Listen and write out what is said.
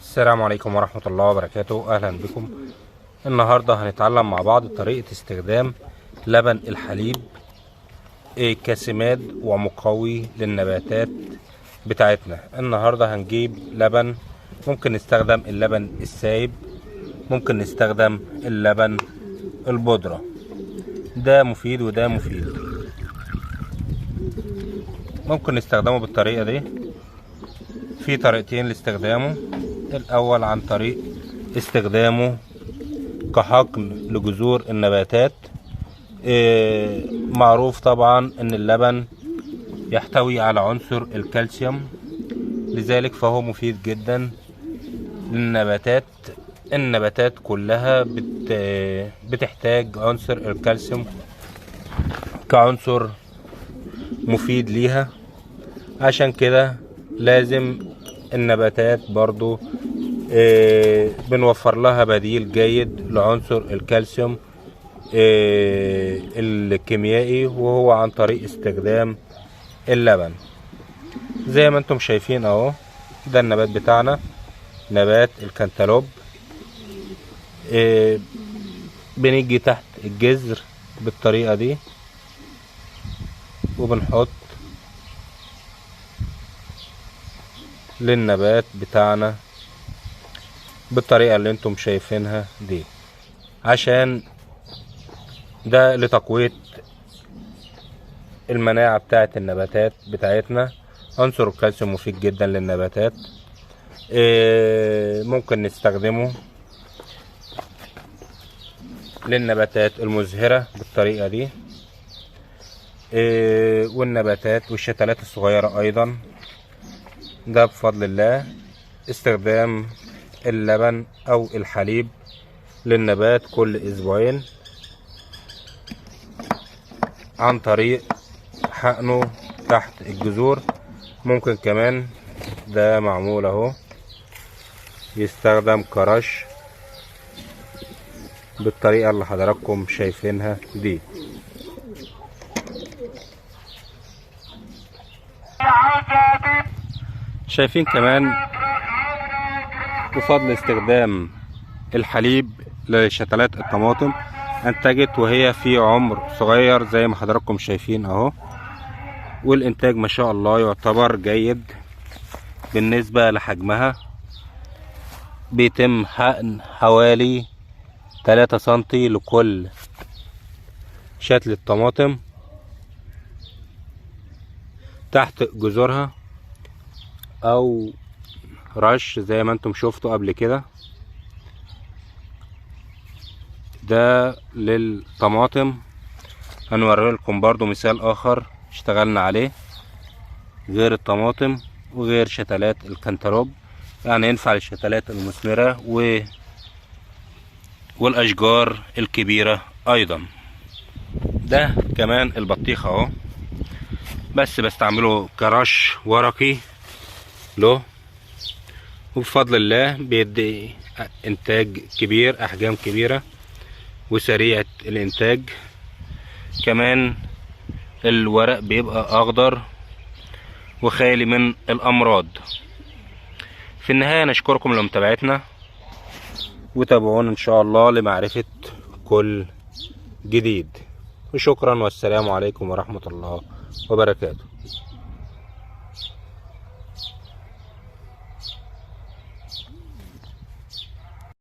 السلام عليكم ورحمة الله وبركاته. أهلا بكم. النهاردة هنتعلم مع بعض طريقة استخدام لبن الحليب كسماد ومقوي للنباتات بتاعتنا. النهاردة هنجيب لبن، ممكن نستخدم اللبن السايب، ممكن نستخدم اللبن البودرة، ده مفيد وده مفيد. ممكن نستخدمه بالطريقة دي. في طريقتين لاستخدامه. الأول عن طريق استخدامه كحقن لجذور النباتات. معروف طبعا ان اللبن يحتوي على عنصر الكالسيوم، لذلك فهو مفيد جدا للنباتات. النباتات كلها بتحتاج عنصر الكالسيوم كعنصر مفيد ليها، عشان كده لازم النباتات برضو بنوفر لها بديل جيد لعنصر الكالسيوم الكيميائي، وهو عن طريق استخدام اللبن. زي ما انتم شايفين اهو، ده النبات بتاعنا، نبات الكنتالوب. بنيجي تحت الجذر بالطريقة دي وبنحط للنبات بتاعنا بالطريقة اللي انتم شايفينها دي، عشان ده لتقوية المناعة بتاعت النباتات بتاعتنا. عنصر الكالسيوم مفيد جدا للنباتات. ممكن نستخدمه للنباتات المزهرة بالطريقة دي، والنباتات والشتلات الصغيرة ايضا. ده بفضل الله استخدام اللبن او الحليب للنبات كل اسبوعين عن طريق حقنه تحت الجذور. ممكن كمان ده معمول اهو يستخدم كرش بالطريقة اللي حضراتكم شايفينها دي. شايفين كمان بفضل استخدام الحليب لشتلات الطماطم انتجت وهي في عمر صغير زي ما حضراتكم شايفين اهو، والانتاج ما شاء الله يعتبر جيد بالنسبة لحجمها. بيتم حقن حوالي 3 سنتي لكل شتلة طماطم تحت جذورها، او رش زي ما انتم شفتوا قبل كده. ده للطماطم. هنوري لكم برضو مثال اخر اشتغلنا عليه غير الطماطم وغير شتلات الكنتالوب، يعني ينفع للشتلات المثمرة والاشجار الكبيرة ايضا. ده كمان البطيخ اهو، بس بستعمله كرش ورقي له، وبفضل الله بيدي انتاج كبير، احجام كبيرة وسريعة الانتاج. كمان الورق بيبقى اخضر وخالي من الامراض. في النهاية نشكركم لمتابعتنا، وتابعونا ان شاء الله لمعرفة كل جديد. وشكرا، والسلام عليكم ورحمة الله وبركاته.